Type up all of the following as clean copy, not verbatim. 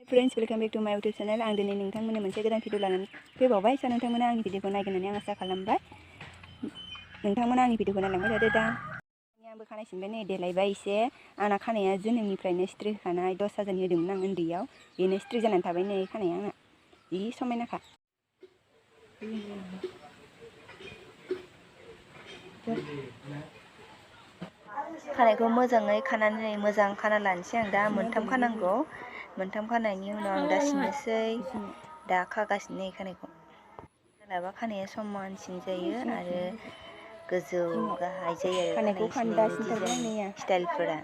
friends welcome back to माय YouTube channel आं दिनै नोंथांमोननो मोनसे गोदान भिडिअ लानानै फैबावबाय सा नोंथांमोना आंनि भिडिअखौ नायगोन होननानै आं आसा खालामबाय नोंथांमोना आंनि भिडिअखौ नायलांबाय थादो दा आंबो खानाय सिनबाय नै देलायबाय एसे आंना खानाया जोनोमनिफ्रायनो स्ट्रेट होखानाय 10,000 होदोंमोन आं उन्दैयाव बेनो स्ट्रेट जानानै थाबाय नै खानाया आंना जि समायनाखा खानायखौ मोजाङै खानानै मोजां खाना लानोसै आं दा मोनथाम खानांगौ मोनथाम खानायनि उनाव आं दा सिननोसै दा खागासिनो खानायखौ लाबा खानाया समानसिन जायो आरो गोजौ गाहाय जायो आरो खानायखौ खान्दा सिनथारबाय स्टाइलफोरा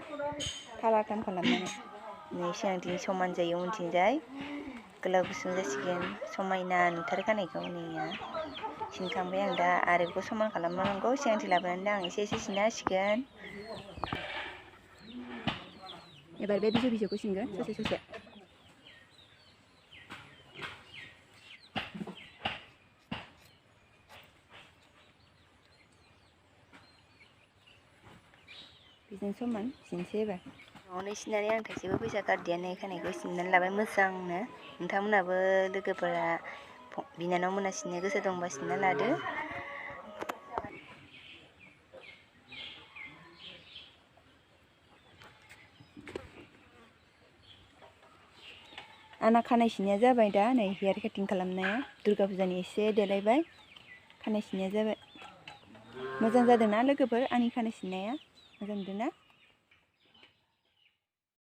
थालाथाम खालामनानै नै सिगांथिं समान जायो उनथिंजाय गोलाव गुसुं जासिगोन समायना नुथारो खानायखौ नैया सिनखांबाय आं दा आरो बेखौ समान खालामनांगौ सिगांथिं लाबोनानै आं एसे सिनना होसिगोन एबार बे बिजौ बिजौखौ सिनगोन ससे ससे बेजों समान सिनसै एबार न'आवनो सिननानै आं थाइसेबो फैसा गारदिया नै खानायखौ सिननानै लाबाय मोजांनो नोंथांमोनाबो लोगोफोरा बिनानाव मोना सिननो गोसो दंबा सिनना लादो आंना खानाय सिननाया जाबाय दा नै हेयार काटिं खालामनाया दुर्गा फुजानि एसे देलायबाय खानाय सिननाया जाबाय मोजां जादोंना लोगोफोर आंनि खानाय सिननाया मोजां नुदोंना